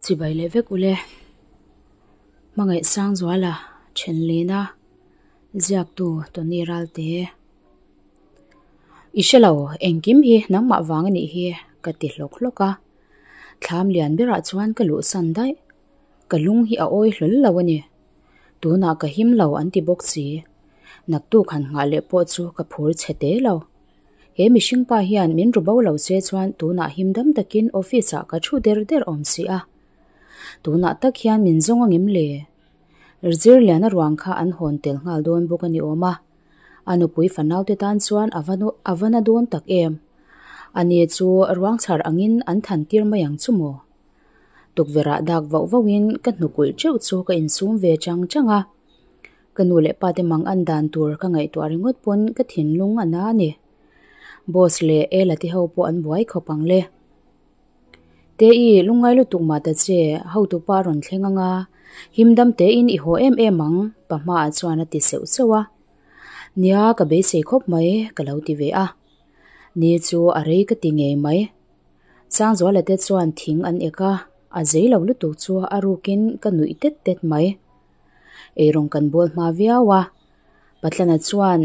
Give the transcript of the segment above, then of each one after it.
Chibai leh vek ule. Hmangaih Sangzuala Thenlina ziaktu Tony Ralte. I hre lo, engkim hi nangmah vang a nih hi ka ti hlawk hlawk a. Thlam lian berah chuan ka luhsan daih. Ka lung hi a awi hlawl lo a ni. Tunah ka him lo an ti bawk si. Naktuk han nghah leh pawh chu ka phur chhe te lo. He mihring pa hian min ru bo lo se chuan tunah him dam takin office ah ka thu der der awm si a. Tunah tak hian min zawng angem le? Zirliana ruang kha an hawn tel nghal dawn bawk a ni awm a. A nupui fanaute tan chuan a va a va na dawn tak em? Ani chu ruang chhar angin an than tir mai ang chu maw? Tukverh ah dak vauh vauhin ka hnukulh teuh chu ka insum ve chang chang a. Ka nu leh pa te mang an dan tur ka ngaihtuah ringawt pawn ka thinlung a na a ni. Boss leh Ella te ho pawh an buai khawp ang le. Te-i, lungngai lutuk mah ta che, hotupa a rawn thleng ang a, him dam tein i haw em em ang, pa hmaah chuan a ti seuh seuh a. Nia, ka beisei khawp mai, ka lo ti ve a. Ni chu a rei ka ti ngei mai. Sangzuala te chuan thing an ek a, a zei lo lutuk chu a rukin ka nuih tet tet mai. Eirawng kan bawl hma viau a, Patlana chuan,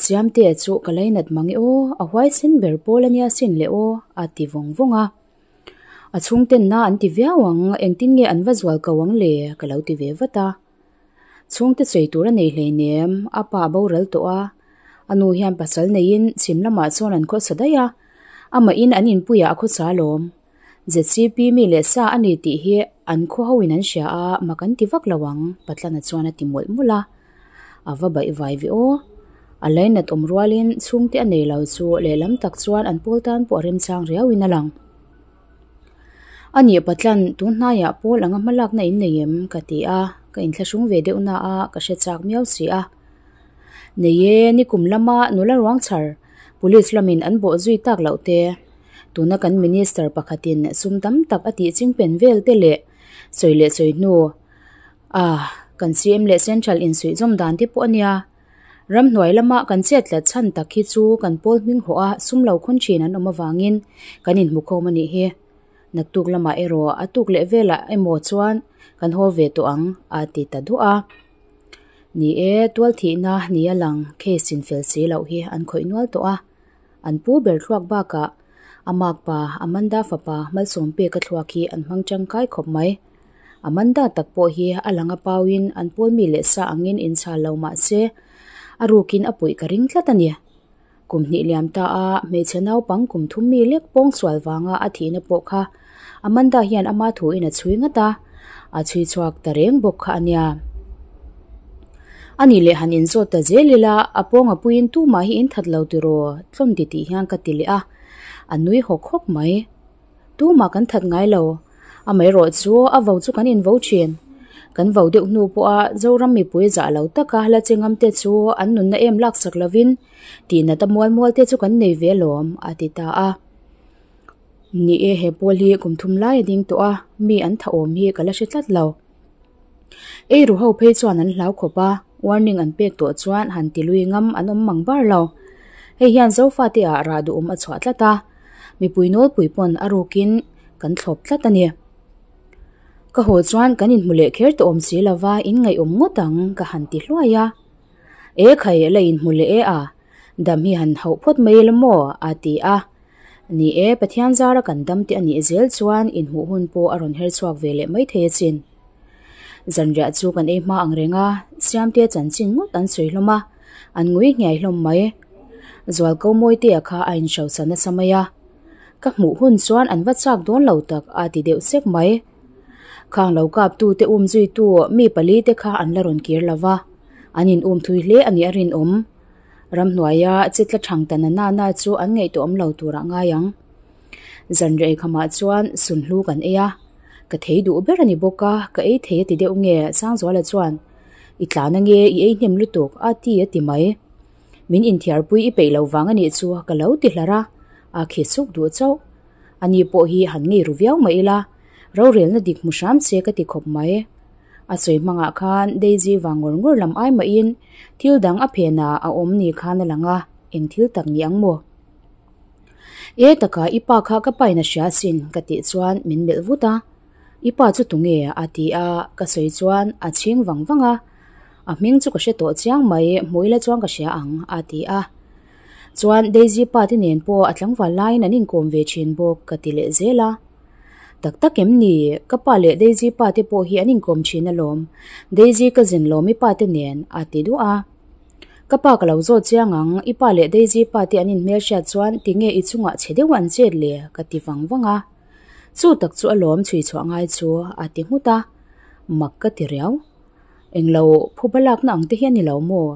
Siamtea chu ka lainat mang e aw, a huaisen ber pawl a nia sin le aw, a ti vawng vawng a. A chhungten na an ti viau ang, engtin nge an va zual ko ang le, ka lo ti ve vat a. Chhungte sawi tur a nei hleinem, a pa a boral tawh a, a nu hian pasal neiin chhim lamah chuan an khawsa daih a, amahin an inpuiah a khawsa alawm. ZCP mi leh sa a ni tih hi an khaw ho in an hria a, mak an ti vak lo ang, Patlana chuan a ti mawlh mawlh a. A va baih vai ve aw. A lainat awm rualin chhungte a nei lo chu lehlam tak chuan an pawl tan pawh a remchang riau in a lang. A nih Patlan, tun hnaiah pawl anga hmalakna in nei em? ka ti a, ka inthlahrung ve deuh na a, ka hre chak miau si a. Nei e, nikum lama nula ruang chhar, Police lamin an bawh zui tak loh te, tuna kan Minister pakhatin sum tam tak a tih chingpen vel te leh sawi leh sawi hnu a kan CM leh Central insuihzawm dan te pawh a nia. Ramhnuai lama kan chet tlat chhan tak hi chu kan pawl hming hawh a sum lo khawn thin an awm avangin kan inhmukhawm a nih hi. Naktuk lamah erawh a tuk leh velah emaw chuan kan haw ve tawh ang a ti ta duah a. Ni e, tual thihna ni a lang case in fel si loh hi an khawih nual tawh a. An pu ber thluak bakah a makpa Amanda fapa malsawm pek a thluak hi an hmang tangkai khawp mai. Amanda tak pawh hi a lang a pauin an pawl mi leh sa angin inchhal lo mah se a rukin a puih ka ring tlat a ni. Kum hnih liam ta a hmeichhe naupang kum thum mi lek pawng sual vanga a thihna pawh kha Amanda hian ama thuin a chhui ngat a, a chhui chhuak ta reng bawk kha a nia. A nih leh han inzawt ta zel ila a pawnga puiin tumah hi in that lo tiraw tlawm ti tih hian ka ti leh a, a nui hawk hawk mai. Tumah kan that ngai lo. Amaherawh chu a vo chu kan invo thin. Kan vo deuh hnu pawha Zoram mipui zah lo taka la che ngam te chu an nunna em laksak lovin tihnat a mual mual te chu kan nei ve alawm, a ti ta a. Ni e, he pawl hi kum thum lai a ding tawh a, mi an tha awm hi ka la hre tlat lo. Ei ru ho phei chuan an hlau khawp a, warning an pek tawh chuan han ti lui ngam an awm mang bar lo. Hei hian Zofate ah rah duhawm a chhuah tlat a, mipui nawlpui pawn a rukin kan thlawp tlat a ni. Ka haw chuan kan inhmu leh kher tawh awm si lova in ngaihawm ngawt ang ka han ti hluai a. E khai la inhmu leh e a, dam hi han hauh phawt mai ila maw a ti a. Ni e, Pathian zara kan dam te a nih zel chuan inhmuh hun pawh a rawn her chhuak ve leh mai thei asin. Zanriah chu kan ei hma ang reng a, Siamtea chanchin ngawt an sawi hlawm a, an ngui nghiai hlawm mai. Zualko Mawitea kha a inhrosa nasa mai a, ka hmuh hun chuan an va chak dawn lo tak a ti deuh sek mai. Khang lo kaptu te um zuitu mi pali te kha an la rawn kir lo va, an in um thui hle a nih a rinawm. Ramhnuaia chitla thang ta na na na chu an ngaihtuah awm lo turah ngai ang. Zanriah eikhamah chuan sunhlu kan ei a, ka thei duh ber a ni bawk a, ka ei thei a ti deuh nge Sangzuala chuan I tlan ange i ei hnem lutuk a ti a ti mai. Min inthiarpui i peih lo vang a nih chu ka lo ti hlar a, a khi suk duh chauh. Ani pawh hi han ngei ru viau mai ila, rorelna dik hmu hram che ka ti khawp mai. A sawi hmangah khan Daisy vang ngawr ngawr lam ai mahin thil dang a phenah a awm ni khan a lang a, eng thil tak ni ang maw? E taka i pa kha ka pain a hria asin ka tih chuan min melh vut a. I pa chu tunge? a ti a, ka sawi chuan a chhing vang vang a. A hming chu ka hre tawh chiang mai, hmu ila chuan ka hria ang, a ti a. Chuan Daisy pa te nen pawh a tlangval laiin an inkawm ve thin bawk, ka ti leh zel a. Tak tak em ni? Ka pa leh Daisy pa te pawh hi an inkawm thin alawm, Daisy cousin Lawmi pa te nen, a ti duah a. Ka pa ka lo zawt chiang ang, i pa leh Daisy pa te an inhmelhriat chuan tinge i chungah chhe deuh an chet le? ka ti vang vang a. Chu tak chu alawm chhui chhuah ngai chu, a ti nghut a. Mak ka ti riau. Englo phuba lakna ang te hi a ni lo maw?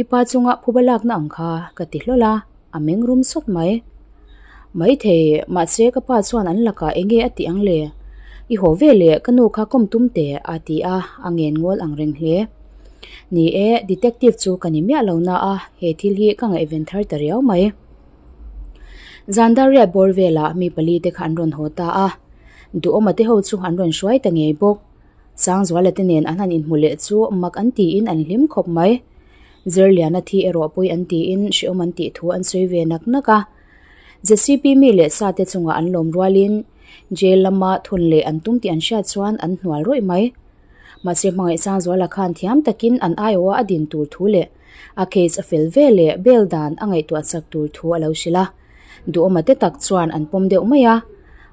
I pa chunga phuba lakna ang kha ka ti hlawl a, a meng rum sawt mai. Maithei, mahse ka pa chuan an lakah enge a tih ang le? I haw ve leh ka nu kha kawm tum teh a ti a, a ngen ngawl ang reng hle. Ni e, detective chu ka ni miah lo na a, he thil hi ka ngaihven thar ta riau mai. Zan dar riat bawr velah mi pali te kha an rawn haw ta a, Duhawma te ho chu an rawn hruai ta ngei bawk. Sangzuala te nen an han inhmu leh chu mak an tiin an hlim khawp mai. Zirliana thi erawh pawi an tiin hrehawm an tih thu an sawi ve nak nak a. ZCP mi leh sa te chungah an lawm rualin jail lama thun leh an tum tih an hriat chuan an hnual rawih mai. Mahse hmangaih Sangzuala khan thiam takin an aiawha a din tur thu leh a case a fel ve leh bail dan a ngaihtuah chak tur thu a lo hrilh a. Duhawma te tak chuan an pawm deuh mai a,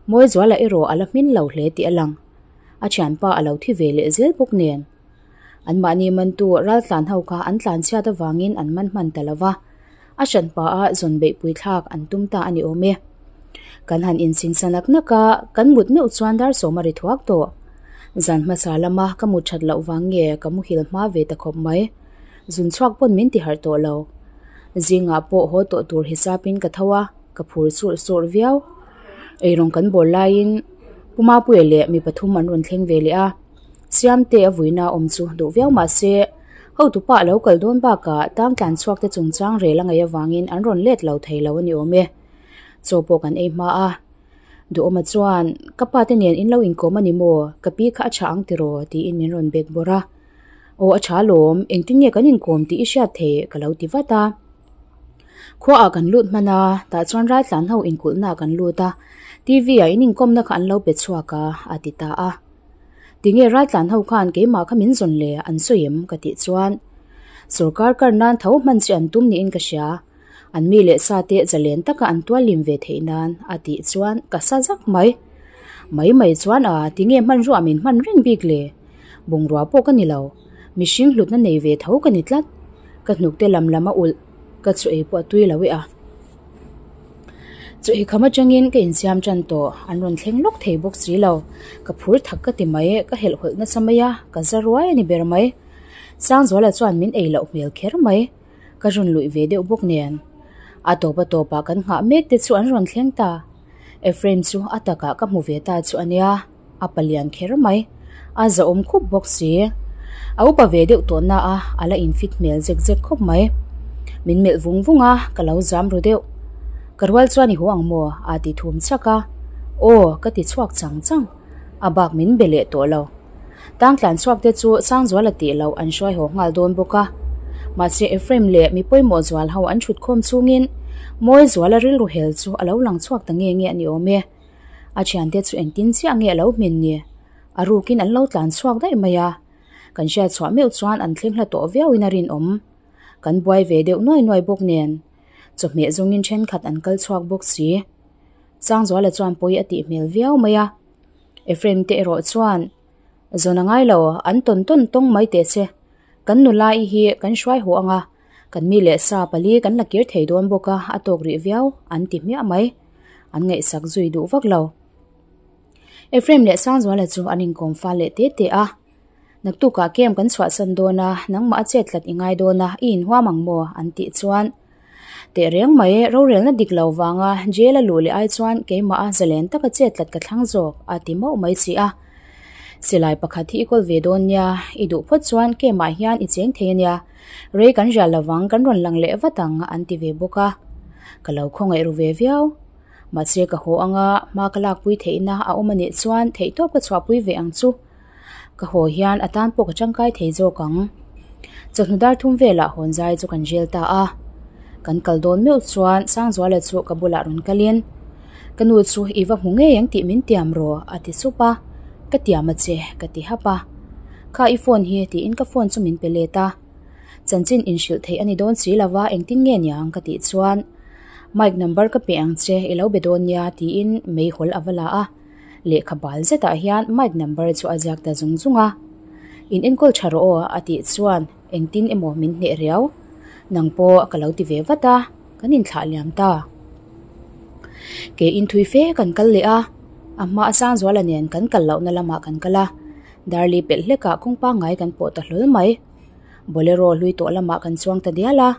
Mawizuala erawh a la hmin lo hle tih a lang. A thianpa a lo thi ve leh zel bawk nen. Anmahni mantu raltlan ho kha an tlan chhiat avangin an man hman ta lo va, a hranpa a zawn beihpui thlak an tum ta a ni awm e. Kan han insingsa nak nak a, kan mut meuh chuan dar sawm a ri thuak tawh. Zan hmasa lama ka mut that loh vang nge ka muhil hma ve ta khawp mai. Zun chhuak pawn min ti harh tawh lo. Zingah pawh haw tawh tur hisapin ka tho a, ka phur surh surh viau. Eirawng kan bawl laiin Pu Mapuia leh mi pathum an rawn thleng ve leh a, Siamte a vuina awm chu duh viau mah se, hotupa a lo kal dawn bakah tang tlan chhuak te chungchang rel a ngaih avangin an rawn let lo thei lo a ni awm e. Chaw pawh kan ei hma a, Duhawma chuan, Ka pa te nen in lo inkawm a ni maw? Ka pi kha a tha ang tiraw? tiin min rawn bek bawrh a. Aw a tha lawm, engtin nge kan inkawm tih i hriat theih ka lo ti vat a. Khuaah kan lut hman a, tah chuan raltlan ho inkulhnaah kan lut a, TV ah in inkawmna kha an lo pe chhuak a, a ti ta a. Tinge raltlan ho khan keimah kha min zawn le an sawi em ka tih chuan sawrkar kar nan tho hman che an tum niin ka hria, an mi leh sa te zalen taka an tuallim ve theih nan a tih chuan ka sa zak mai. Mai mai chuan a, tinge hmanruah min hman reng bik le? Bungrua pawh ka ni lo. Mihring hlutna nei ve tho ka ni tlat. Ka hnuk te lam lam a ulh, ka chu ei pawh a tui lo e a. Chu ei kham atangin ka insiam tan tawh, an rawn thleng lawk thei bawk si lo. Ka phur thak ka ti mai, ka helh hawlh nasa mai a, ka za ruai a ni ber mai. Sangzuala chuan min ei loh hmel kher mai, ka rawn luih ve deuh bawk nen. A tawp a tawpah kan nghah mek te chu an rawn thleng ta. Ephraim chu a takah ka hmu ve ta chu a nia. A palian kher mai. A zahawm khup bawk si. A upa ve deuh tawh na a, a la infit hmel zek zek khawp mai. Min melh vung vung a, ka lo zam ru deuh. Ka rual chuan i haw ang maw? a ti thum chak a. Aw, ka ti chhuak chang chang. A bak min be leh tawh lo. Tang tlan chhuak te chu Sangzuala tih loh an hruai haw nghal dawn bawk a. Mahse Ephraim leh mi pawimawh zual ho an thut khawm chungin Mawizuala rilru hel chu a lo lang chhuak ta nge nge a ni awm e. A thiante chu engtin chiah nge a lo hmin ni? A rukin an lo tlan chhuak daih mai a. Kan hriat chhuah meuh chuan an thleng hla tawh viauin a rinawm. Kan buai ve deuh nuai nuai bawk nen. Chawhmeh zawngin thenkhat an kal chhuak bawk si. Sangzuala chuan pawi a tih hmel viau mai a. Ephraim te erawh chuan, Zawn a ngai lo, an tawn tawn tawng mai teh che. Kan nula i hi kan hruai haw ang a. Kan mi leh sa pali kan la kir thei dawn bawk a, a tawk rih viau, an ti hmiah mai. An ngaihsak zui duh vak lo. Ephraim leh Sangzuala chu an inkawm fal leh te te a. Naktukah camp kan chhuahsan dawn a, nangmah a chet tlat i ngai dawn a, i inhuam ang maw? an tih chuan, Tehreng mai, rorelna dik lo vanga jail a luh leh ai chuan keimah a zalen taka chet tlat ka thlang zawk, a ti mauh mai si a. Silai pakhat hi i kawl ve dawn nia, i duh phawt chuan camp ah hian i cheng thei a nia. Rei kan rial lovang kan rawn lang leh vat ang an ti ve bawk a. Ka lo khawngaih ru ve viau. Mahse ka haw anga hma ka lakpui theihna a awm anih chuan theihtawp ka chhuahpui ve ang chu. Ka haw hian a tan pawh ka tangkai thei zawk ang. Chawhnu dar thum velah hawn zai chu kan rel ta a. Kan kal dawn meuh chuan Sangzuala chu ka bulah rawn kalin, Ka nu chu i va hmu ngei ang tih min tiam rawh a ti sup a. Ka tiam a che, ka ti hap a. Kha i phone hi tiin ka phone chu min pe let a. Chanchin inhrilh theih a ni dawn si lova engtin nge niang ka tih chuan Mike number ka pe ang che i lo be dawn nia tiin meihawl a va la a. Lehkha bal zetah hian Mike number chu a ziak ta zung zung a. In enkawl tha rawh aw a tih chuan engtin emaw min hneh riau. Nang pawh ka lo ti ve vat a, kan inthlah liam ta. Ke inthui fe kan kal leh a, a hma a Sangzuala nen kan kal lohna lamah kan kal a, Darli pelh hlekah kawng pangngai kan pawh ta hlawl mai. Bolero hlui tawh lamah kan chuang ta dial a,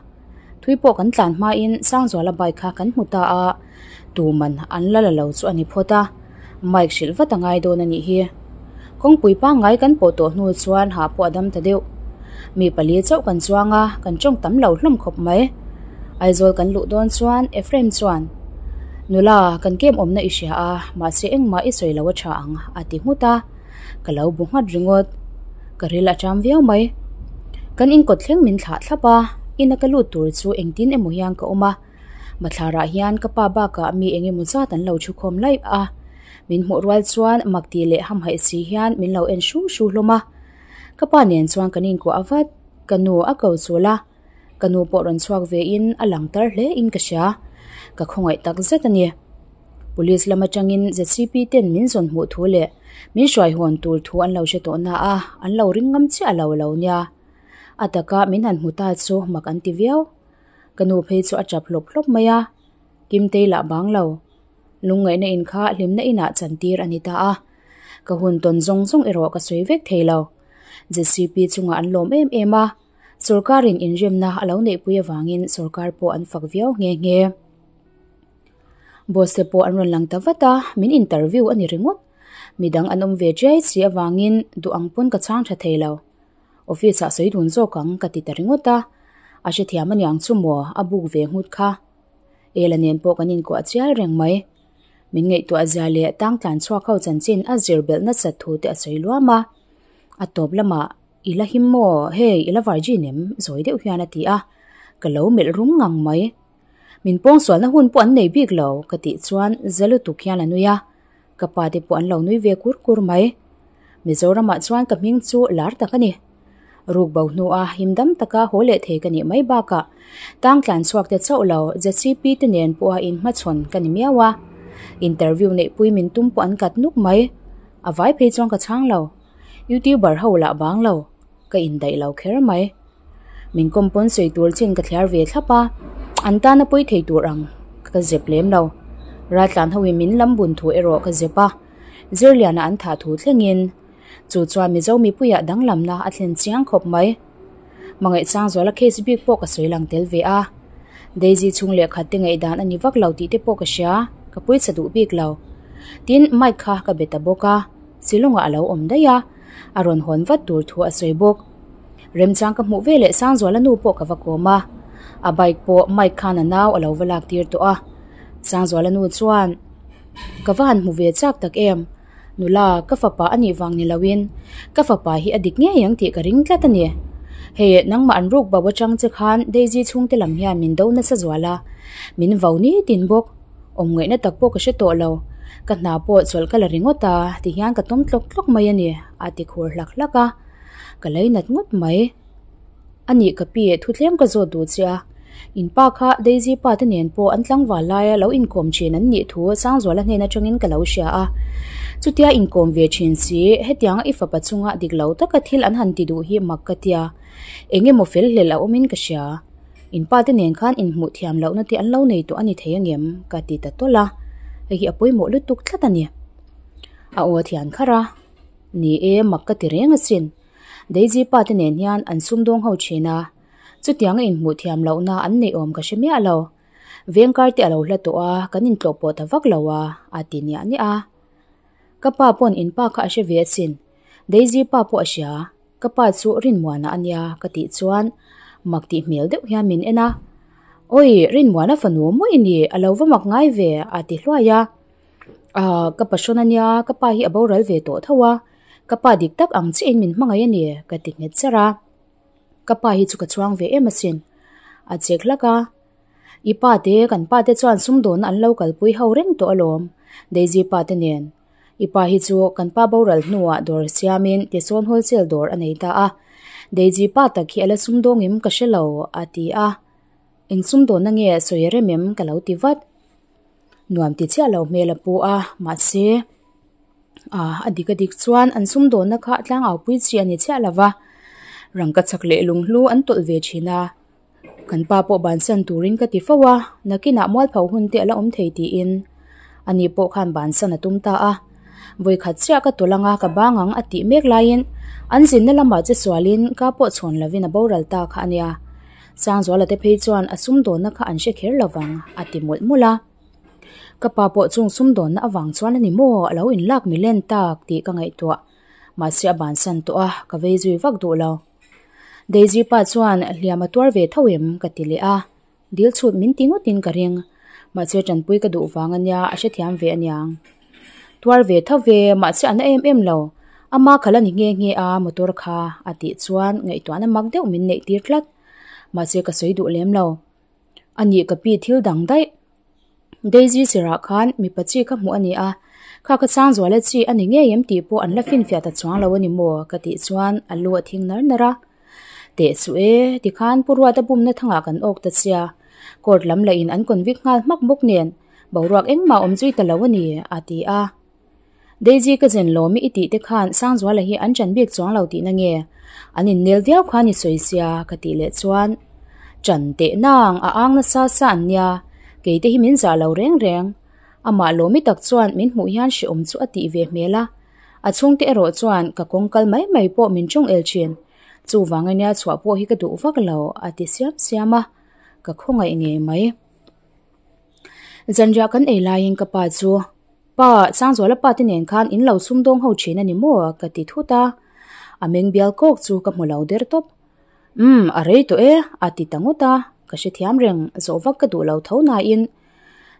thui pawh kan tlan hmain Sangzuala bike kha kan hmu ta a, tuman an la la lo chu a ni phawt a, mike hrilh vat a ngai dawn a nih hi. Kawngpui pangngai kan pawh tawh hnu chuan hah pawh a dam ta deuh. Mi pali chauh kan chuang a, kan tawng tam lo hlawm khawp mai. Aizawl kan luh dawn chuan Ephraim chuan, Nula, kan game awmna i hria a, mahse engmah i sawi lo a tha ang, a ti nghut a. Ka lo bu nghat ringawt. Ka ril a ṭam viau mai. Kan inkawt thleng min thlah thlap a, ina ka lut tur chu engtin emaw hian ka awm a. Bathlarah hian ka pa bakah mi eng emaw zat an lo thu khawm laih a. Min hmuh rual chuan mak tih leh hamhaih si hian min lo en hru hru hlawm a. Ka pa nen chuan kan inkuah a vat, ka nu a ko chul a. Ka nu pawh rawn chhuak ve in a lang tar hle in ka hria. Ka khawngaih tak zet a ni. Police lam atangin ZCP ten min zawn hmuh thu leh min hruai hawn tur thu an lo hre tawh na a, an lo ring ngam chiah lo lo nia. A taka min han hmu ta chu mak an ti viau. Ka nu phei chu a tap hlawp hlawp mai a, Kimtei lah bang lo. Lungngaihna in kha hlimna inah chantir a ni ta a. Ka hun tawn zawng zawng erawh ka sawi vek thei lo. ZCP chungah an lawm em em a, sorkarin inremna a lo neihpui avangin sorkar pawh an fak viau nghe nghe. Boss te pawh an rawn lang ta vat a, min interview a ni ringawt. Midang an awm ve chiai si avangin duh ang pawn ka chhang tha thei lo. Office ah sawi dun zawk ang ka ti ta ringawt a, a hrethiam aniang chu maw a book ve nghut kha. Ela nen pawh kan inkuah chial reng mai. Min ngaihtuah zia leh tang tlan chhuak ho chanchin a zir belh nasat thu te a sawi luam a. A tawp lamah I la him maw? Hei i la virgin em? Zawi deuh hian a ti a, ka lo melh rum ngang mai. Min pawngsualna hun pawh an nei bik lo ka tih chuan za lutuk hian a nui a, ka pa te pawh an lo nui ve kur kur mai. Mizoramah chuan ka hming chu lar tak a ni. Ruk bo hnua him dam taka haw leh thei ka nih mai bakah tang tlan chhuak te chauh lo ZCP te nen pawha inhmachhawn ka ni miau a. Interview neihpui min tum pawh an kat nuk mai. A vai phei chuan ka chhang lo. Youtuber ho lah bang lo. Ka indaih lo kher mai. Min kawm pawn sawi tur chin ka thliar ve thlap a, an tana pawi thei tur ang ka zep lem lo. Raltlan hoin min lam bun thu erawh ka zep a, Zirliana an thah thu thlengin chu chuan Mizo mipuiah danglamna a thlen chiang khawp mai. Hmangaih Sangzuala case bik pawh ka sawi lang tel ve a, Daisy chhung leh khat te ngaihdan a ni vak lo tih te pawh ka hria, ka puitsa duh bik lo. Tin, Mike kha ka be ta bawk a, Shillong-ah a lo awm daih a, a rawn hawn vat tur thu a sawi bawk. Remchang ka hmuh veleh Sangzuala nu pawh ka va kawm a, a bike pawh Mike khan a nau a lo va lak tir tawh a. Sangzuala nu chuan, Ka va han hmu ve chak tak em? Nula, ka fapa a nih vang ni loin ka fapa hi a dik ngei ang tih ka ring tlat a ni. Hei, nangmah an ruk bo atang che khan Daisy chhungte lam hian min do nasa zual a, min vo nitin bawk. Awm ngaihna tak pawh ka hre tawh lo. Ka hna pawh chawlh ka la ringawt a, tihian ka tawm tlawk tlawk mai a ni, a ti khur hlak hlak a. Ka lei nat ngawt mai. A nih ka pi, thu tlem ka zawt duh che a. In pa kha Daisy pa te nen pawh an tlangval laia lo inkawm thin an nih thu Sangzuala hnen atangin ka lo hria a. Chutia inkawm ve thin si, hetianga i fapa chunga dik lo taka thil an han ti duh hi mak ka tia. Eng emaw fel hlel a awmin ka hria. In pa te nen khan inhmuh thiam lohna te an lo nei tawh a ni thei angem? Ka ti ta tawlh a. Hei hi a pawimawh lutuk tlat a ni. A aw a thian kharh a. Ni e, mak ka ti reng asin. Daisy pa te nen hian an sumdawng ho thin a, chutianga inhmuh thiam lohna an neih awm ka hre miah lo. Vengkar te a lo hla tawh a, kan intlawh pawh ta vak lo a, a ti niah niah a. Ka pa pawn in pa kha a hre ve asin. Daisy pa pawh a hria, ka pa chu Rinmuana a nia ka tih chuan mak tih hmel deuh hian min en a. Awi, Rinmuana fanu maw i ni, a lo va mak ngai ve, a ti hluai a. Ahh ka passion ania ka pa hi a boral ve tawh tho a ka pa dik tak ang chiah in min hmangaih a ni ka ti nghet char a ka pa hi chu ka chhuang ve em asin a chek hlak a i pa te kan pa te chuan sumdawnna an lo kalpui ho reng tawh alawm Daisy pa te nen. I pa hi chu kan pa boral hnuah dawr siamin tisawn wholesale dawr a nei ta a, Daisy pa tak hi a la sumdawng em ka hre lo a ti a, eng sumdawnna nge sawi a rem em ka lo ti vat. Nuam ti chiah lo hmel a pu a, mahse ah a dik a dik chuan an sumdawnna kha tlangau pui chi a ni chiah lo va, rangka chak leh lunghlu an tawlh ve thin a. Kan pa pawh bansan turin ka ti fo a, nakinah mualpho hun te a la awm thei tiin ani pawh khan bansan a tum ta a. Vawikhat chiah ka tawlh anga ka bang ang a tih mek laiin an zinna lamah che sualin ka pawh chhawn lovin a boral ta kha a nia. Sangzuala te phei chuan a sumdawnna kha an hre kher lovang a ti mawlh mawlh a. Ka pa pawh chung sumdawnna avang chuan a ni maw a lo inlak milen tak tih ka ngaihtuah. Mahse a bansan tawh a, ka vei zui vak duh lo. Daisy pa chuan hliam a tuar ve tho em ka ti leh a, dil chhut min ti ngawtin ka ring. Mahse tanpui ka duh vang ania a hrethiam ve aniang. Tuar ve tho ve, mahse a na em em lo. Ama khalh a ni nghe nghe a motor kha a tih chuan ngaihtuahna mak deuh min neih tir tlat. Mahse ka sawi duh lem lo. A nih ka pi thil dang daih. Daisy sirah khan mipa chi ka hmuh a ni a, kha ka Sangzuala chi a ni ngei em tih pawh an la finfiah ta chuang lo a ni maw ka tih chuan a lu a thing nar nar a. Teh suh e, tikhan Pu Ruata bumna thangah kan awk ta chia. Court lam lah in an convict nghal hmak bawk nen boruak engmah awm zui ta lo a ni a ti a. Daisy ka zen lawm i tih te khan Sangzuala hi an ṭan bik chuang lo tihna nge? An innel viau khan i sawi sia ka tih leh chuan ṭan teh nang a ang nasa sa an nia, kei te hi min zah lo reng reng. Amah lawmi tak chuan min hmuh hian hrehawm chu a tih ve hmel a, a chhungte erawh chuan ka kawng kal mai mai pawh min ṭawng el ṭhin. Chuvang ania chhuah pawh hi ka duh vak lo a ti siam siam a, ka khawngaih ngei mai. Zanriah kan ei laiin ka pa chu Pa, Sangzuala pa te nen khan in lo sumdawng ho thin a ni maw? ka ti thut a. A meng bial kawk chu ka hmu lo der tawp. Umm, a rei tawh e, a ti ta ngawt a. Ka hrethiam reng, zawh vak ka duh lo tho nain.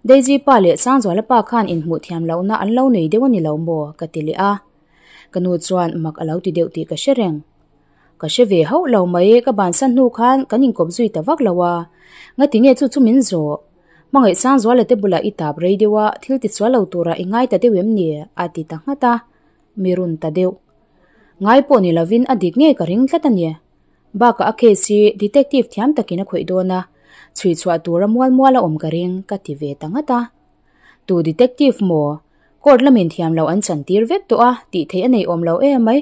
Daisy pa leh Sangzuala pa khan inhmuh thiam lohna an lo nei deuh a ni lo maw? ka ti leh a. Ka nu chuan mak a lo ti deuh tih ka hre reng. Ka hre ve hauh lo mai, ka bansan hnu khan kan inkawp zui ta vak lo a. Ngati nge chu chu min zawh? Hmangaih Sangzuala te bulah i tap rei deuh a, thil ti sual lo turah i ngai ta deuh em ni? a ti ta nghat a, mi run ta deuh. Ngai pawh ni lovin a dik ngei ka ring tlat a ni. Bakah a case hi detective thiam takin a khawih dawn a, chhui chhuah tura mual mual a awm ka ring ka ti ve ta nghat a. Tu detective maw? Court lamin thiam loh an chan tir vek tawh a, tih theih a nei awm lo em mai.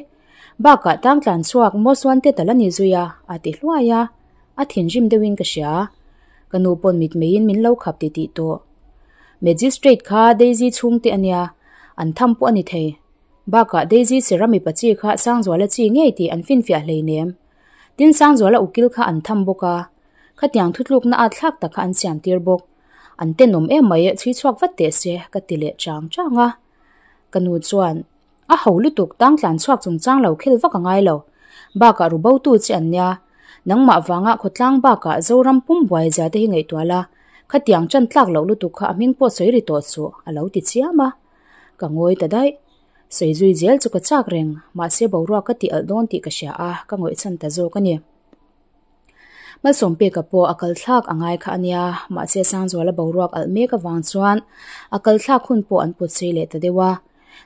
Bakah tang tlan chhuak most wanted a la ni zui a, a ti hluai a. A thinrim deuhin ka hria. Ka nu pawn mitmeiin min lo khap ti tih tawh. Magistrate kha Daisy chhungte a nia, an tham pawh a ni thei. Bakah Daisy sera mipa chi kha Sangzuala chi ngei tih an finfiah hleinem. Tin Sangzuala ukil kha an tham bawk a. Khatiang thutlukna at thlak tak kha an siam tir bawk. An tenawm em mai, chhui chhuak vat teh se, ka ti leh chang chang a. Ka nu chuan, A ho lutuk, tang tlan chhuak chungchang lo khel vak a ngai lo. Bakah ru bo tu che an nia. Nangmah vanga khawtlang bakah Zoram pum buai zia te hi ngaihtuah la, khatiang chan tlak loh lutuk kha a hming pawh sawi ri tawh suh, a lo ti chiam a. Ka ngawi ta daih. Sawi zui zel chu ka chak reng, mahse boruak ka tih alh dawn tih ka hria a, ka ngawihchhan ta zawk a ni. Malsawmpeka pawh a kal thlak a ngai kha a nia, mahse Sangzuala boruak alh mek avang chuan a kal thlak hun pawh an put sei leh ta deuh a.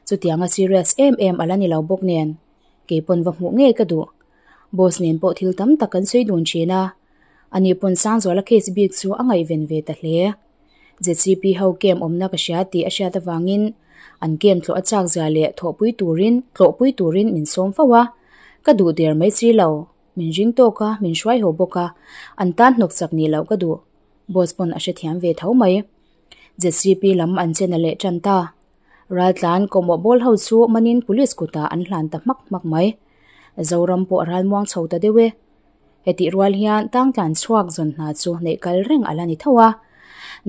Chutianga serious em em a la ni lo bawk nen, kei pawn va hmuh ngei ka duh. Boss nen pawh thil tam tak kan sawi dun thin a, ani pawn Sangzuala case bik chu a ngaihven ve ta hle. ZCP ho camp awmna ka hria tih a hriat avangin an camp tlawh a chak zia leh thawhpui turin tlawhpui turin min sawm fo a, ka duh der mai si lo. Min ring tawk a, min hruai haw bawk a, an tan hnawk chak nih loh ka duh. Boss pawn a hrethiam ve tho mai. ZCP lam an chen a leh tan ta. Raltlan kawhmawh bawl ho chu manin police kutah an hlan ta hmak hmak mai. Zoram pawh a ralmuang chho ta deuh e. Hetih rual hian tangtlan chhuak zawn hna chu neih kal reng a la ni tho a.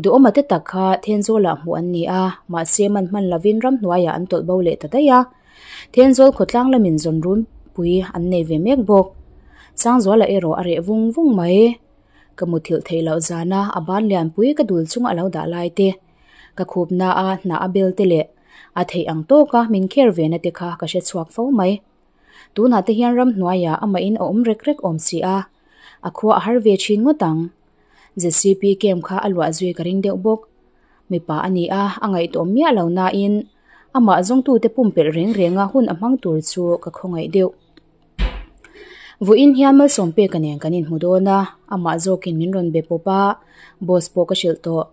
Duhawma te tak kha Thenzawlah hmuh an ni a, mahse man hman lovin ramhnuaiah an tawlh bo leh ta daih a. Thenzawl khawtlang lamin zawn runpui an nei ve mek bawk. Sangzuala erawh a reh vung vung mai. Ka muthilh theih loh zana a ban lianpui ka dul chunga a lo dah lai te, ka khupna a hnah a bel te leh a theih ang tawka min kher ve na te kha ka hre chhuak fo mai. Tunah te hian ramhnuaiah amahin a awm rek rek awm si a, a khua a har ve thin ngawt ang. ZCP camp kha a luah zui ka ring deuh bawk. Mipa a ni a, a ngaihtuah miah lo nain. Amah zawngtute pumpelh reng renga hun a hmang tur chu ka khawngaih deuh. Vawiin hian Malsawmpeka nen kan inhmu dawn a, amah zawkin min rawn be pawp a, boss pawh ka hrilh tawh.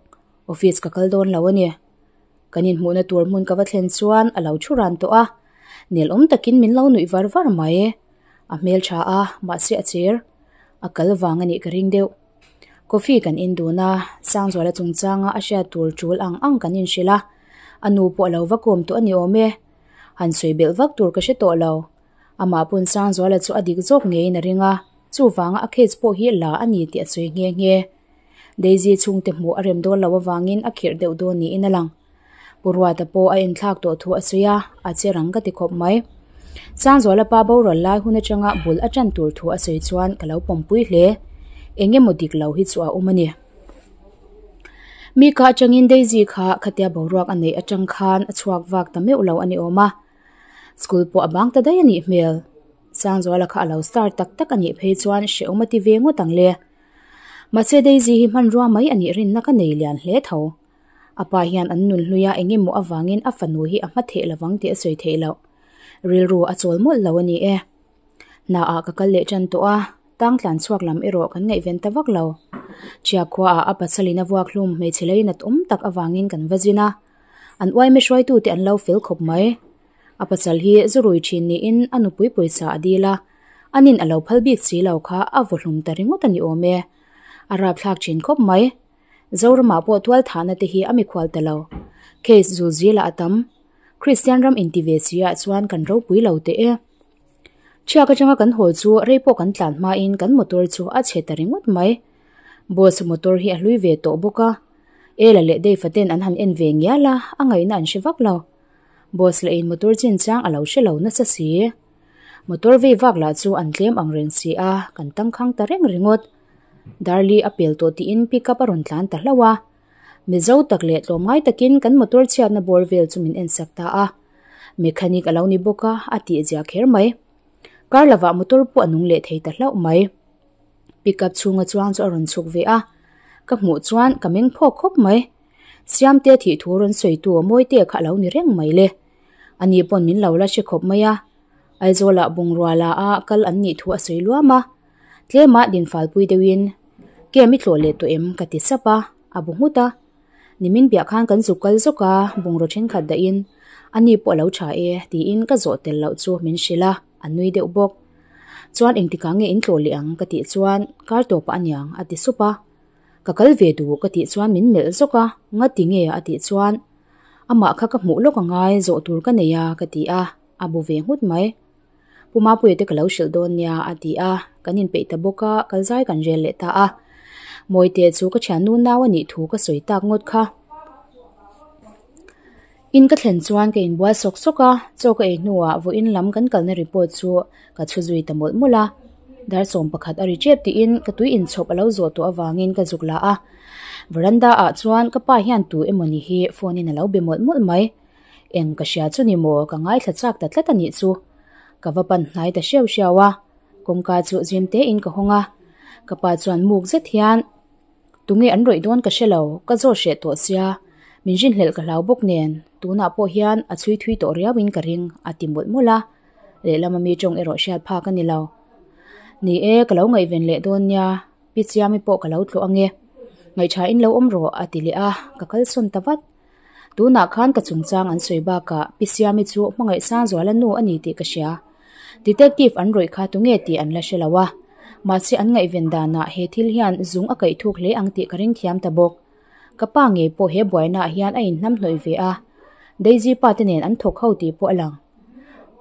Office ka kal dawn lo a ni. Kan inhmuhna tur hmun ka va thlen chuan a lo thu ran tawh a, nelawm takin min lo nuih var var mai. A hmeltha a, mahse a cher. A kal vang a nih ka ring deuh. Coffee kan in dun a, Sangzuala chungchanga a hriat tur tul ang ang kan inhrilh a, a nu pawh a lo va kawm tawh a ni awm e. Han sawi belh vak tur ka hre tawh lo. Amah pawn Sangzuala chu a dik zawk ngeiin a ring a, chuvanga a case pawh hi la a ni tih a sawi nghe nghe. Daisy chhungte hmuh a rem dawn lo avangin a khirh deuh dawn niin a lang. Pu Ruata pawh a inthlak tawh thu a sawi a, a che rang ka ti khawp mai. Sangzuala pa boral lai hun atanga bul a tan tur thu a sawi chuan ka lo pawmpui hle. Eng emaw dik lo hi chu a awm a ni. Mi kha atangin Daisy kha khatia boruak a neih atang khan a chhuak vak ta meuh lo a ni awm a. School pawh a bang ta daih a nih hmel. Sangzuala kha a lo star tak tak a nih phei chuan hrehawm a ti ve ngawt ang le. Mahse Daisy hi hmanrua mai a nih rinna ka nei lian hle tho. A pa hian an nun hluia eng emaw avangin a fanu hi a hma theh lovang tih a sawi theih loh. Rilru a chawl mawlh lo a ni e. Hna ah ka kal leh tan tawh a, tang tlan chhuak lam erawh kan ngaihven ta vak lo. Ṭhia khuaah a pasalin a vuak hlum hmeichhe leinat awm tak avangin kan va zin a. An uaime hruaitute an lo fel khawp mai. A pasal hi zu rui thin niin a nupui pawisa a dil a, anin a lo phal bik si lo kha a vaw hlum ta ringawt a ni awm e. A rapthlak thin khawp mai. Zoramah pawh tual thahna te hi a mikhual ta lo. Case zul zila a tam. Kristian ram inti ve si ah chuan kan ropui lo teh e. Thiak atanga kan haw chu rei pawh kan tlan hmain kan motor chu a chhe ta ringawt mai. Boss motor hi a hlui ve tawh bawk a. Ela leh Dave-a ten an han en ve ngial a, a ngaihna an hre vak lo. Boss leh in motor chinchang a lo hre lo nasa si. Motor vei vak lah chu an tlem ang reng si a, kan tangkhang ta reng ringawt. Darli a pel tawh tiin pickup a rawn tlan ta hlauh a. Mizo tak leh tlawmngai takin kan motor chhiatna bawr vel chu min ensak ta a. Mechanic a lo ni bawk a, a tihzia kher mai. Kar lovah motor pawh a nung leh thei ta hlauh mai. Pickup chhunga chuang chu a rawn chhuk ve a, ka hmuh chuan ka meng phawk khawp mai. Siamte thih thu rawn sawitu Mawite kha a lo ni reng mai le. Ani pawn min lo la hre khawp mai a, Aizawlah bungrua la a kal an nih thu a sawi luam a. Tlema dinfalpui deuhin, Kem i tlawh leh tawh em? ka ti sap a, a bu nghut a. Nimin piah khan kan zuk kal zawk a, bungraw thenkhat dahin, Ani pawh a lo tha e, tiin ka zawh tel loh chu min hrilh a, a nui deuh bawk. Chuan engtikah nge in tlawh leh ang? ka tih chuan, Kar tawpah aniang, a ti sup a. Ka kal ve duh ka tih chuan min melh zawk a, Ngati nge? a tih chuan, Amah kha ka hmuh lawk angai, zawh tur ka nei a, ka ti a, a bu ve nghut mai. Pu Mapuia te ka lo hrilh dawn nia a ti a, kan inpeih ta bawk a, kal zai kan rel leh ta a. Mawite chu ka thiannu nau a nih thu ka sawi tak ngawt kha. In ka thlen chuan ka inbual sawk sawk a, chaw ka ei hnuah vawiin lam kan kalna report chu ka chhu zui ta mawlh mawlh a. Dar 11 a ri tep tiin ka tui inchhawp a lo zawh tawh avangin ka zuk la a. Veranda ah chuan ka pa hian tu emawni hi phone in a lo be mawlh mawlh mai. Eng ka hria chu ni maw, ka ngaithla chak ta tlat a nih chu. Ka va pan hnai ta hriau hriau a, kawngka chu zim tein ka hawng a. Ka pa chuan muk zet hian, Tunge an rawih dawn ka hre lo, ka zawt hreh tawh sia, min rinhlelh ka hlau bawk nen, tunah pawh hian a chhui thui tawh riauin ka ring, a ti mawlh mawlh a. Lehlam ami tawng erawh hriat phak a ni lo. Ni e, ka lo ngaihven leh dawn nia, Pi Chiami pawh ka lo tlawh ange. Ngaihṭhain lo awm rawh, a ti leh a, ka kalsawn ta vat. Tunah khan ka chungchang an sawi bakah Pi Siami chu hmangaih Sangzuala nu a ni tih ka hria. Detective an rawih kha tunge tih an la hre lo a. Mahse an ngaihven danah he thil hian zung a kaih thuk hle ang tih ka ring thiam ta bawk. Ka pa ngei pawh he buainaah hian a inhnamhnawih ve a. Daisy pa te nen an thawk ho tih pawh a lang.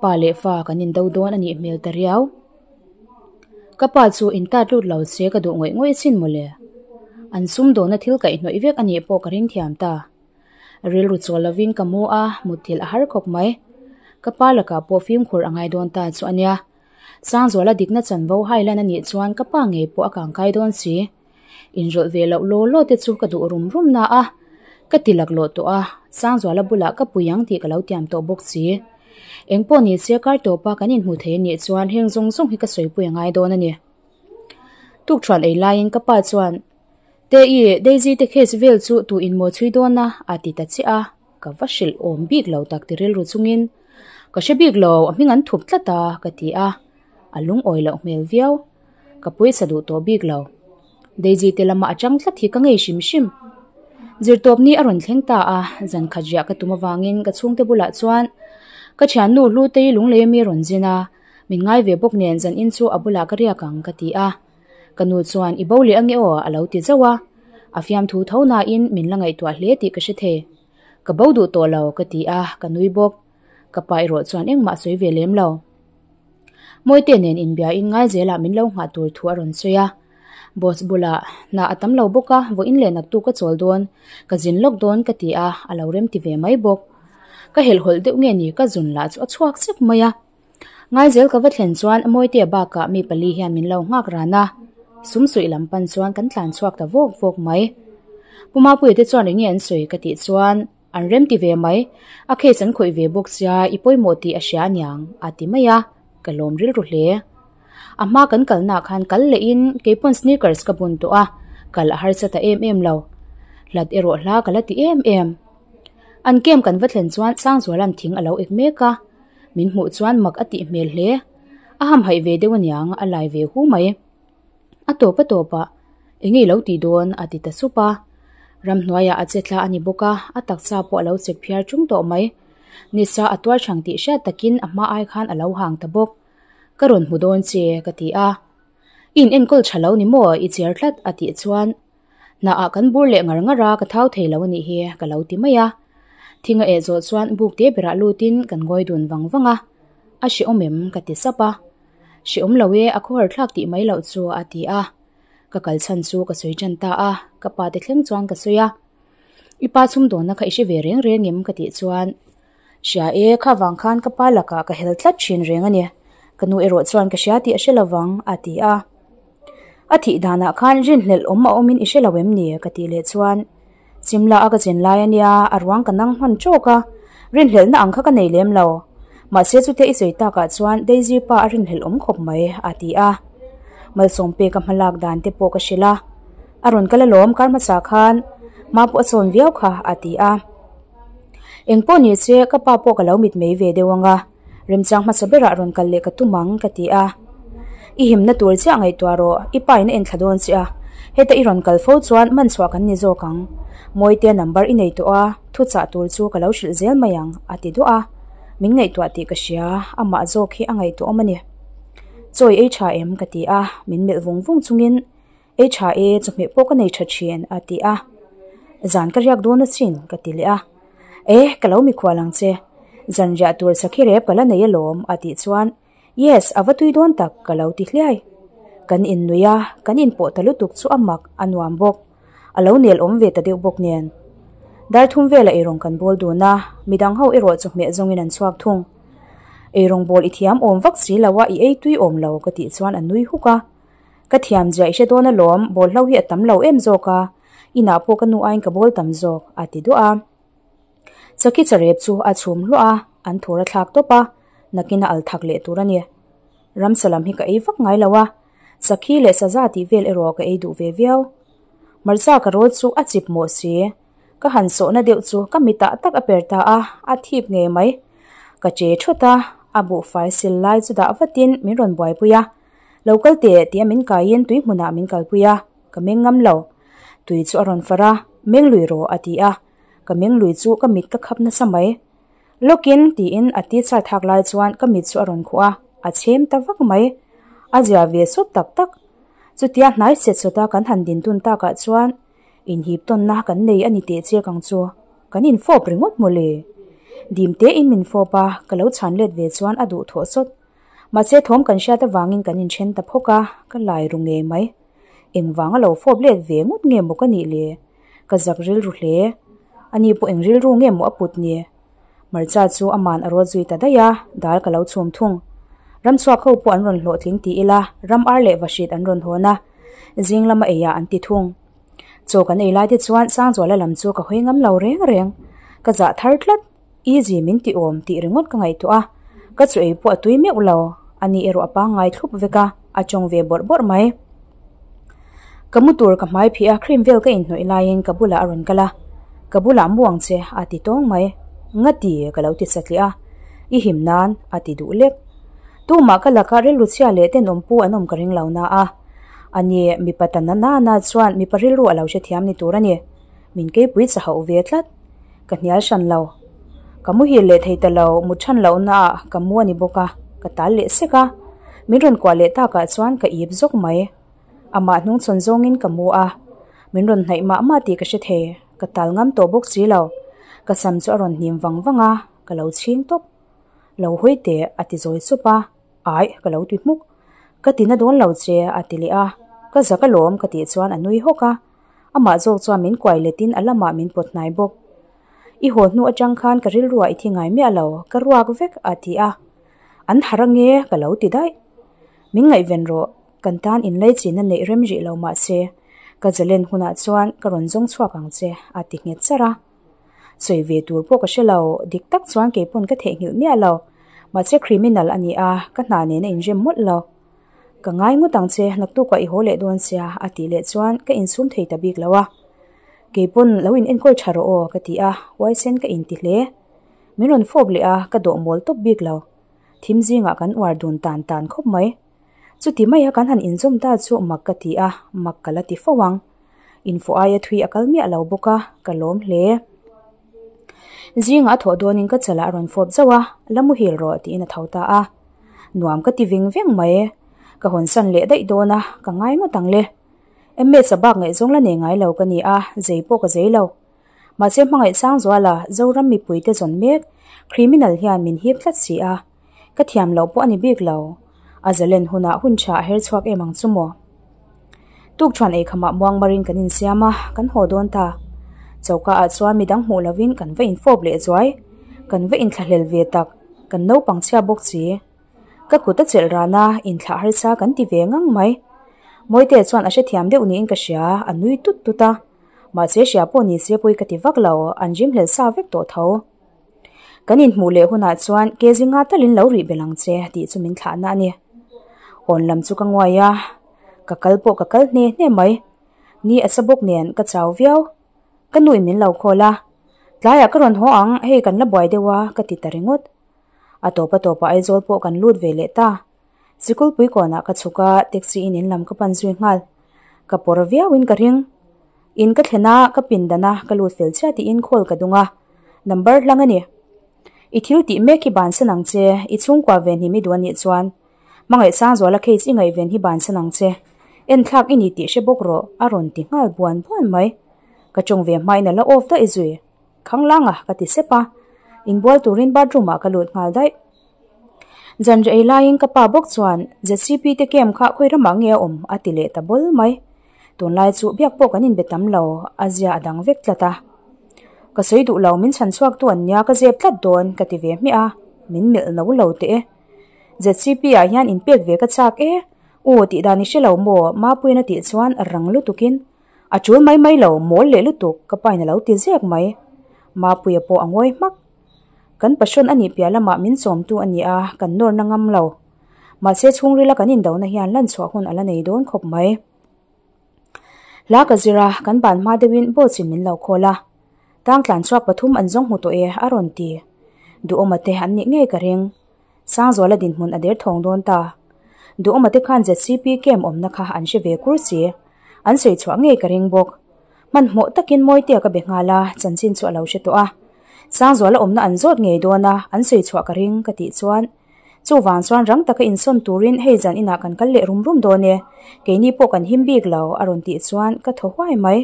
Pa leh fa kan indo dawn a nih hmel ta riau. Ka pa chu intat lut lo se ka duh ngawih ngawih asin mawle. An sumdawna thil kaihhnawih vek a nih pawh ka ring thiam ta. Rilru chawl lovin ka mu a, mutthilh a har khawp mai. Ka pa lakah pawh fimkhur a ngai dawn ta chu a nia. Sangzuala dikna chanvo hailan a nih chuan ka pa ngei pawh a kangkai dawn si. Inrawlh ve loh law law te chu ka duh rum rum na a, ka ti laklawh tawh a, Sangzuala bulah ka pui ang tih ka lo tiam tawh bawk si. Engpawh ni se kar tawpa kan inhmu thei a nih chuan heng zawng zawng hi ka sawipui a ngai dawn a ni. Tukṭhuan ei laiin ka pa chuan, Te-i, Daisy te case vel chu tu in maw chhui dawn a? a ti ta chiah a, ka. Ka va hrilh awm bik lo tak ti rilru chungin, Ka hre bik lo, a hming an thup tlat a, ka ti a. A lungawi loh hmel viau. Ka pawisa duh tawh bik lo. Daisy te lama a chang tlat hi ka ngei hrim hrim. Zirtawp ni a rawn thleng ta a, zan khat riah ka tum avangin ka chhungte bulah chuan ka thiannu Hlutei lunglei ami rawn zin a, min ngai ve bawk nen zan in chu a bulah ka riak ang ka ti a. Ka nu chuan i bo leh ange aw a lo ti zauh a, a fiamthu tho nain min la ngaihtuah hle tih ka hre thei. Ka bo duh tawh lo ka ti a, ka nui bawk. Ka pa erawh chuan engmah sawi ve lem lo. Mawite nen inbia in ngai zelah min lo nghah tur thu a rawn sawi a. Boss bulah hna a tam lo bawk a, vawiin leh naktuk ka chawl dawn, ka zin lawk dawn ka ti a, a lo rem ti ve mai bawk. Ka helhhawlh deuh nge ni ka zun lah chu a chhuak sek mai a. Ngaizel ka va thlen chuan Mawitea bakah mi pali hian min lo nghak ran a, sum suih lam pan chuan kan tlan chhuak ta vawk vawk mai. Pu Mapuia te chuan enge an sawi ka tih chuan an rem ti ve mai, a case an khawih ve bawk sia i pawimawh tih a hria aniang a ti mai a, ka lawm rilru hle. A hma kan kalnaah khan kal lehin keipawn sneakers ka bun tawh a, kal a harsa ta em em lo. Hlat erawh hla ka la ti em em. An camp kan va thlen chuan Sangzuala'n thing a lo ek mek a. Min hmuh chuan mak a tih hmel hle. A hamhaih ve deuh aniang, a lai ve hu mai. A tawp a tawp ah, Enge i lo tih dawn? a ti ta sup a. Ramhnuaiah a che thla a ni bawk a, a taksa pawh a lo chek phiar chung tawh mai. Nisa a tuar chhang tih hriat takin a hma ai khan a lo hang ta bawk. Ka rawn hmu dawn che, ka ti a. I in enkawl tha lo ni maw? I cher tlat, a tih chuan Hna ah kan bur leh ngar ngar a, ka thau thei lo a nih hi, ka lo ti mai a. Thing a eh zawh chuan buk te berah lutin kan ngawi dun vang vang a. A hrehawm em? ka ti sap a. Hrehawm lo e, a khawhar thlak tih mai loh chu a ti a. Ka kal chhan chu ka sawi tan ta a, ka pa te thleng chuan ka sawi a. I pa chhumdawnna kha i hre ve reng reng em? ka tih chuan Hria e, kha vang khan ka pa lakah ka hel tlat thin reng a ni. Ka nu erawh chuan ka hria tih a hre lovang, a ti a. A thih danah khan rinhlelh awm a awmin i hre lo em ni? ka tih leh chuan Simla a ka zin lai a nia, a ruang ka nang hman tawk a, rinhlelhna ang kha ka nei lem lo. Mahse chute i sawi takah chuan Daisy pa a rinhlelh awm khawp mai, a ti a. Malsawm peka hmalak dan te pawh ka hrilh a. A rawn kal alawm kar hmasa khan hma pawh a sawn viau kha, a ti a. Eng pawh ni se ka pa pawh ka lo mit mei ve deuh ang a, remchang hmasa berah rawn kal leh ka tum ang ka ti a. I himna tur chiah ngaihtuah rawh, i pa in a enthla dawn che a, heta i rawn kal fo chuan man chhuah kan ni zawk ang. Mawitea number i nei tawh a, thu chah tur chu ka lo hrilh zel mai ang a ti duah a. Min ngaihtuah tih ka hria, amah zawk hi a ngaihtuah awm a ni. Chawi ei tha em ka ti a, min melh vung vung chungin Ei tha e, chawhmeh pawh ka nei tha thin, a ti a. Zan ka riak dawn asin, ka ti leh a. E, ka lo mikhual ang che. Zan riah tur sakhi rep ka la nei alawm, a tih chuan, Yes, a va tui dawn tak, ka lo ti hliai. Kan innui a, kan inpawh ta lutuk chu a mak, a nuam bawk. A lo nel awm ve ta deuh bawk nen. Darthum vela eirawng kan bawl dun a, midang ho erawh chawhmeh zawngin an chhuak thung. Eirawng bawl i thiam awm vak si lo a, i ei tui awm lo, ka tih chuan a nui huk a. Ka thiam zia i hre dawn alawm, bawlhlo hi a tam lo em zawk a, inah pawh ka nu aiin ka bawl tam zawk, a ti duah a. Chaki charep chu a chhum hluah a, an thur a thlak tawp a, nakin a al thak leh tur a ni. Ramsa lam hi ka ei vak ngai lo a, sakhi leh saza tih vel erawh ka ei duh ve viau. Hmarcha ka rawl chu a chip mawh si, ka han sawhna deuh chu ka mitah tak a per ta a, a thip ngei mai. Ka che thut a, a buhfai sil lai chu dah vatin min rawn buaipui a. Lo kal teh tia min kaiin tui hmunah min kalpui a, ka meng ngam lo. Tui chu a rawn far a, Meng lui rawh a ti a, ka meng lui chu ka mit ka khap nasa mai. Lawkin tiin a ti char thak lai chuan ka mit chu a rawn khuh a, a chhem ta vak mai. A zia ve sawt tak tak. Chutia hnai set sawta kan han din tun takah chuan inhip tawnna kan nei a ni teh chiak ang chu. Kan infawp ringawt mawle. Dim tein min fawp a, ka lo chhan let ve chuan a duh thawh sawt. Mahse thawm kan hriat avangin kan inthen ta phawk a, ka lai ru ngei mai. Engvang a lo fawp let ve ngawt nge maw ka nih le? Ka zak rilru hle. Ani pawh eng rilru nge maw a put ni? Hmarcha chu aman a rawt zui ta daih a, dal ka lo chhum thung. Ramchhuak ho pawh an rawn hlawhtling ti ila, ram ar leh vahrit an rawn hawn a, zing lama eiah an ti thung. Chaw kan ei lai te chuan Sangzuala lam chu ka hawi ngam lo reng reng. Ka zah thar tlat. Easy min ti awm tih ringawt ka ngaihtuah a, ka chu ei pawh a tui meuh lo, ani erawh a pangngai thlup vek a, a tawng ve bawrh bawrh mai. Ka mu tur ka hmai phih a, cream vel ka inhnawih laiin ka bulah a rawn kal a, Ka bulah mu ang che a ti tawng mai. Ngati ka lo ti satliah a, i him nan a ti duh lek. Tumah ka lakah rilru chhia leh tenawm pu an awm ka ring lo na a. Ani mipa ta na na na chuan mipa rilru a lo hrethiam ni tur a ni. Min keipui cha hauh ve tlat. Ka hnial hran lo. Ka muhil leh thei ta lo, mut than lohna ah ka mu a ni bawk a, ka tal leh sek a. Min rawn kuah leh takah chuan ka ip zawk mai. Amah hnungchhawn zawngin ka mu a, min rawn hnaih mah mah tih ka hre thei, ka tal ngam tawh bawk si lo. Ka sam chu a rawn hnim vang vang a, ka lo chhing tawp. Lo hawi teh a ti zawi sup a, aih ka lo ti hmuk. Ka ti na dawn lo che a ti leh a, ka zak alawm ka tih chuan a nui hawk a, amah zawk chuan min kuai letin a lamah min pawt hnai bawk. I haw hnu atang khan ka rilruah i thi ngai miah lo, ka ruak vek a ti a, an harh ange ka lo ti daih. Min ngaihven rawh, kan tan inlaichinna neih rem rih lo mah se, ka zalen hunah chuan ka rawn zawng chhuak ang che, a ti nghet charh a. Sawi ve tur pawh ka hre lo, dik tak chuan kei pawn ka theihnghilh miah lo. Mahse criminal a ni a, ka hna nen a inrem mawlh lo. Ka ngai ngawt ang che, naktukah i haw leh dawn sia, a tih leh chuan ka insum thei ta bik lo a. Kei pawn lo in enkawl tha rawh aw, ka ti a, huaisen ka inti hle. Min rawn fawp leh a, ka dawh mawl tawp bik lo. Thim zingah kan uar dun tan tan khawp mai. Chuti maia kan han inzawm ta chu mak ka ti a, mak ka la ti fo ang. Infawh aia thui a kal miah lo bawk a, ka lawm hle. Zingah a thawh dawnin ka chalah a rawn fawp zauh a, la muhil rawh tiin a tho ta a. Nuam ka ti veng veng mai. Ka hawnsan leh daih dawn a, ka ngai ngawt ang le. MS a bak ngaihzawng la nei ngai lo ka ni a, zei pawh ka zei lo. Mahse hmangaih Sangzuala, Zoram mipuite zawn mek, criminal hian min hip tlat si a. Ka thiam loh pawh a ni bik lo. A zalen hunah hun tha a her chhuak em ang chu maw? Tukṭhuan eikhamah muangmarin kan insiam a, kan haw dawn ta. Choka ah chuan midang hmuh lovin kan va infawp leh zuai. Kan va inthlahlel ve tak, kan naupang chhia bawk si. Ka kut a chelh ran a, inthlah harsa kan ti ve ngang mai. Mawite chuan a hrethiam deuh niin ka hria, a nui tut tut a. Mahse hria pawh ni se pawi ka ti vak lo, an rim hlel sa vek tawh tho. Kan inhmuh leh hunah chuan ke zinga talin lo rih belh ang che tih chu min thlahna a ni. Hawn lam chu ka nguai a, ka kal pawh ka kal hne hne mai. Ni a sa bawk nen ka chau viau. Ka nuin min lo call a, tlaiah ka rawn haw ang, hei kan la buai deuh a ka ti ta ringawt. A tawp a tawpah Aizawl pawh kan lut ve leh ta. Sikulpui kawnah ka chhuk a, taxi in in lam ka pan zui nghal. Ka pawr viauin ka ring. In ka thlen a, ka pindan a, ka lut fel chiah tiin call ka dung a. Number hlang a ni. I thil tih mek hi bansan ang che, i chhungkua ven hi mi duh a nih chuan. Hmangaih Sangzuala case i ngaihven hi bansan ang che. Enthlak i ni tih hre bawk rawh, a rawn ti nghal buan buan mai. Ka tawng ve hmain a la off daih zui. Khanglang a, ka ti sep a. Inbual turin bathroom ah ka lut nghal daih. Zanriah ei laiin ka pa bawk chuan ZCP te camp kha khawi ramah nge a awm a ti leh ta bawl mai. Tunlai chu biak pawh kan inbe tam lo, a zia a dang vek tlat a. Ka sawi duh lo min chhan chhuak tu an nia ka zep tlat dawn ka ti ve hmiah a, min melh no lo teh e. ZCP ah hian inpek ve ka chak e, u tih dan i hre lo maw Mapuiin a tih chuan rang lutukin a tul mai mai lo mawl leh lutuk ka pain a lo ti zek mai. Mapuia pawh a ngawi hmak. Kan passion a nih piah lamah min chawmtu a ni a, kan nawrna ngam lo. Mahse chhungrila kan indona hian lan chhuah hun a la nei dawn khawp mai. Hla ka zir a, kan ban hma deuhin boss in min lo call a. Tang tlan chhuak pathum an zawng hmu tawh e, a rawn ti. Duhawma te an nih ngei ka ring. Sangzuala dinhmun a der thawng dawn ta. Duhawma te khan ZCP camp awmna kha an hre ve kur si. An sawi chhuah ngei ka ring bawk. Hmanhmawh takin Mawitea ka be nghal a, chanchin chu a lo hre tawh a. Sangzuala awmna an zawt ngei dawn a, an sawi chhuah ka ring ka tih chuan chuvang chuan rang taka insawn turin hei zan inah kan kal leh rum rum dawn e, keini pawh kan him bik lo a rawn tih chuan ka thaw huai mai.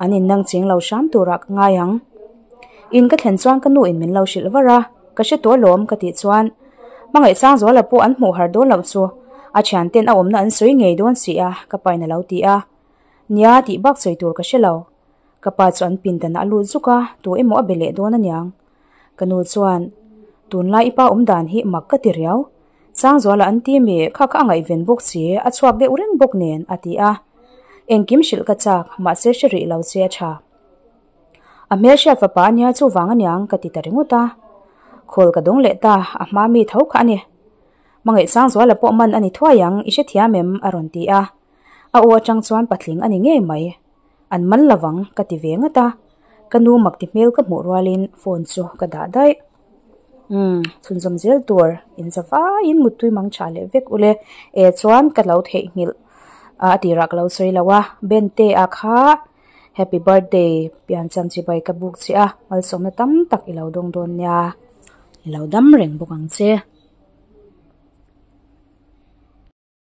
An innang ching lo hram turah ka ngai ang. In ka thlen chuan ka nu in min lo hrilh var a, ka hre tawh alawm ka tih chuan Hmangaih Sangzuala pawh an hmuh har dawn loh chu a thianten a awmna an sawi ngei dawn si a ka pain a lo ti a. Nia tih bak sawi tur ka hre lo. Ka pa chu an pindanah a lut zuk a, tu emaw a be leh dawn aniang. Ka nu chuan, Tunlai i pa awm dan hi mak ka ti riau. Sangzuala an ti mi, kha kha a ngaihven bawk si, a chhuak deuh reng bawk nen, a ti a. Engkim hrilh ka chak, mahse hre rih lo che a tha. A hmelhriat fapa ania chuvang aniang ka ti ta ringawt a. Khawl ka dawng leh ta, a hma mi tho kha a ni. Hmangaih Sangzuala pawh man a ni thuai ang, i hrethiam em? a rawn ti a. A aw atang chuan patling a ni ngei mai. An man lovang ka ti ve ngat a. Ka nu mak ti hmel ka hmuh rualin phone chu ka dah daih. Umm, chhunzawm zel tur inza vaiin muttui mang tha leh vek ule. E chuan ka lo theihnghilh a tirah ka lo sawi lo a, Bente-a kha Happy birthday piancham chibai ka buk che a, malsawmna tam tak i lo dawng dawn nia. I lo dam reng bawk ang che.